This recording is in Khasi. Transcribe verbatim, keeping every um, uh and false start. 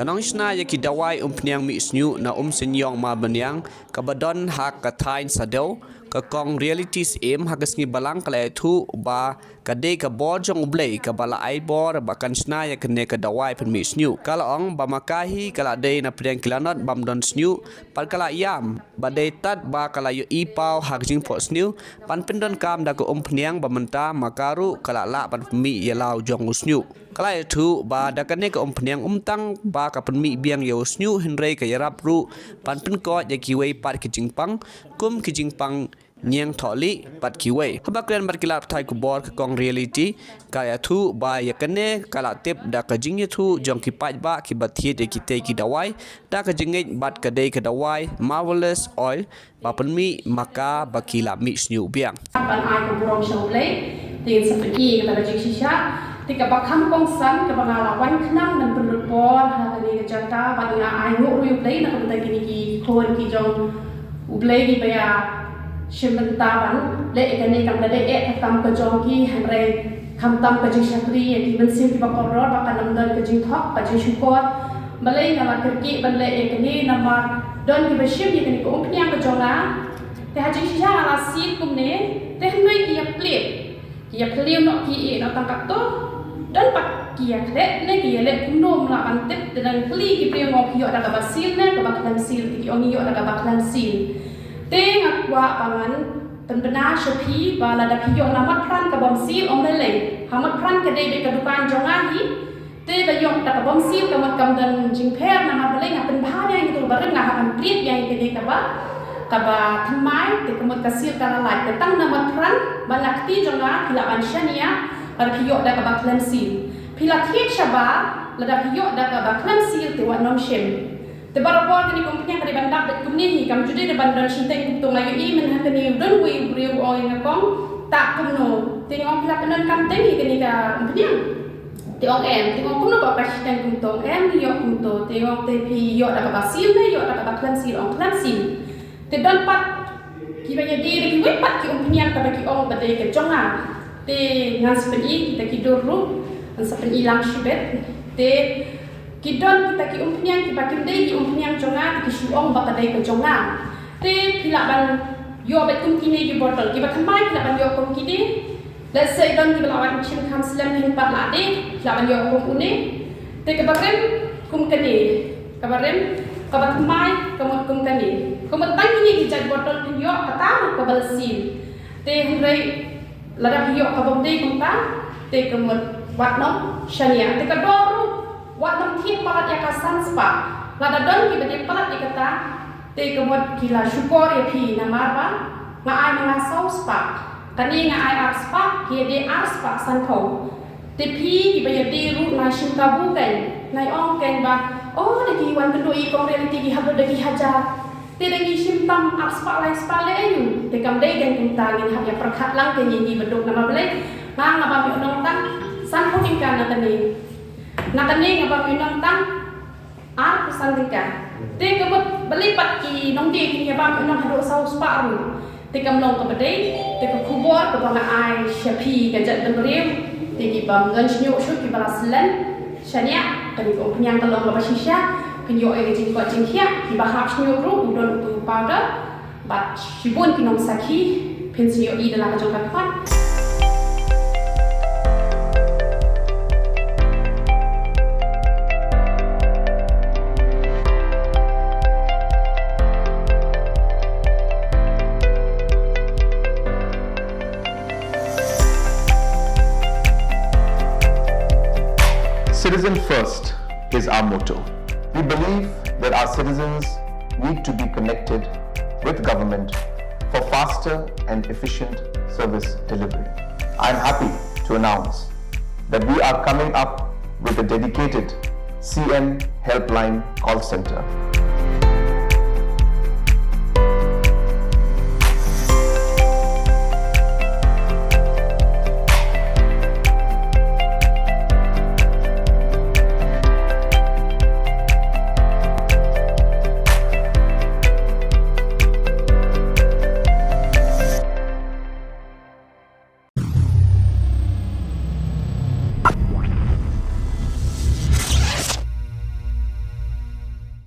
Ka nongshna ïa ki dawai umphniang mih shñiuh na Umsynïong Mawbaniang kaba don ha ka thaiñ Saddew, ka Kong Reality Syiem, ha ka sngi Balang ka la ïathuh ba ka dei ka bor jong U Blei kaba la ai bor ba kan shna ïa kane ka dawai pynmih shñiuh. Ka la ong ba ma ka hi ka la dei na pdiang ki lanot bym don shñiuh, bad ka la ïam ba dei tad ba ka la ïohi paw ha ka jingphohsniew ban pyndonkam da ka umphniang, ba mynta ma ka ruh ka la lah ban pynmih ïa la u jong u shñiuh. Ka la ïathuh ba da kane ka umphniang ym tang ba ka pynmih biang ïa u shñiuh, hynrei ka ïarap ruh ban pynkoit ïa kiwei pat ki jingpang, kum ki jingpang ñiangthohlieh bad kiwei. Haba kren bad ki lad pathai khubor, ka Kong Reality ka ïathuh ba ïa kane ka la tip da ka jingïathuh jong ki paidbah kiba thied ïa kitei ki dawai da ka jingngeit, bad ka dei ka dawai Marvelous Oil ba pynmih ma ka ba ki la mih shñiuh biang. Ban ai ka burom sha U Blei, te ngin sa pyni kata ka jingshisha. Te kaba kham kongsan kaba nga la wan khnang ban pynlut por ha kane ka janmiet, bad nga ai nguh ruh ïa U Blei na ka bynta kine ki khun ki jong U Blei kiba ïa shim bynta ban leh ïa kane, kam da dei eh ka kam ka jong ki, hynrei khamtam ka jingshakri ïa ki mynsiem kiba kordor, ba kan ym don ka jingthok, ka jingshukor. Balei nga la kyrkieh ban leh ïa kane? Namar don kiba shim ïa kane ka umphniang ka jong nga. Te ha jingshisha nga la siew kumne, te hynrei ki ïa plie, ki ïa plie noh, ki ïeh noh tang katto. Don pat ki ïa khleh ne ki ïa leh kumno ym lah ban tip, te nang plie ki briew, ong ki ïoh da kaba sil ne kaba khlem sil, te ki ong ïoh da kaba khlem sil. Te nga kwah ba ngan pynbna sha phi ba lada phi ïoh na mat pran ka bym sil, ym lei lei, ha mat pran ka dei beit ka dukan jong nga hi. Te ba ïoh da ka bym sil, ka mut kam don jingpher, namar balei? Nga pynbha biang ïa kito ba rim, nga hap ban plie biang ïa kane kaba, kaba thymmai, te ka mut ka sil ka la lait. Te tang na mat pran bad na kti jong nga phi lah ban shaniah lada phi ïoh da kaba khlem sil. Phi la thied shabar, lada phi ïoh da kaba khlem sil te wat nym shim. Te barabor kane ka umphniang ka dei ban dap beit kumne hi, kam ju dei da ban don shiteng kumto. Nga ïohi mynta kane u don uwei u briew u ong ïa nga, kong, ta kumno? Te nga ong phi la pyndonkam teng ïa kane ka umphniang? Te ong em. Te nga ong kumno ba ka shiteng kumto? Em, ïoh kumto. Te nga ong te phi ïoh da kaba sil ne ïoh da kaba khlem sil? Ong khlem sil. Te don pat kiba ïadei da kiwei pat ki umphniang kaba ki ong ba dei ka jong nga. Te ngan sa pyni kita ki dur ruh, ngan sa pyni lang shibit. Te ki don kita ki umphniang kiba kim dei ki umphniang jong nga, te ki shu ong ba ka dei ka jong nga. Te phi lah ban ïoh beit kum kine ki botol, kiba thymmai phi lah ban ïoh kum kine. Let's say don kiba lah ban shim kham slem, phin pat lah dei, phi lah ban ïoh kum une. Te kaba rim kum kane, kaba rim, kaba thymmai ka mut kum kane. Ka mut tang kine ki jait botol phin ïoh, kata ruh kaba la sil. Te hynrei lada phi ïoh ka bym dei kumta, te ka mut wat nym shaniah. Te ka dor ruh wat nym thied palat ïa ka san spah. Lada don kiba dei palat ïa kata, te ka mut ki la shukor ïa phi, namar ba nga ai ma nga saw spah, kane nga ai ar spah, ki dei ar spah sanphew. Te phi kiba ïadei ruh, nai shim kabu kein, nai ong kein ba, oh, da ki wan kynduh ïa i Kong Reality ki hap lut da ki hajar. Te da ngi shim tam ar spah lai spah lei aïu? Te kam dei kein kumta, ngin hap ïa pyrkhat lang kein ïa ngi baduk. Namar balei? Nga, nga bam ïoh nong tang sanphew tyngka na kane. Na kane nga bam ïoh nong tang arphew san tyngka. Te ka mut balei pat ki nongdie kin ïa bam ïoh nong haduh saw spah ruh? Te kam long kaba dei. Te ka khubor kaba nga ai sha phi ka jaitbynriew, te ki bym don shñiuh shuh, kiba la slem shaniah, kane ka umphniang ka long kaba shisha. Phin ïoh ïa ka jingkoit jingkhiah, kiba hap shñiuh ruh u don utu u powder. Bad shibun ki nongsakhi, phin sa ïohi da la ka jong ka khmat. Citizen first is our motto. We believe that our citizens need to be connected with government for faster and efficient service delivery. I am happy to announce that we are coming up with a dedicated C M Helpline call center.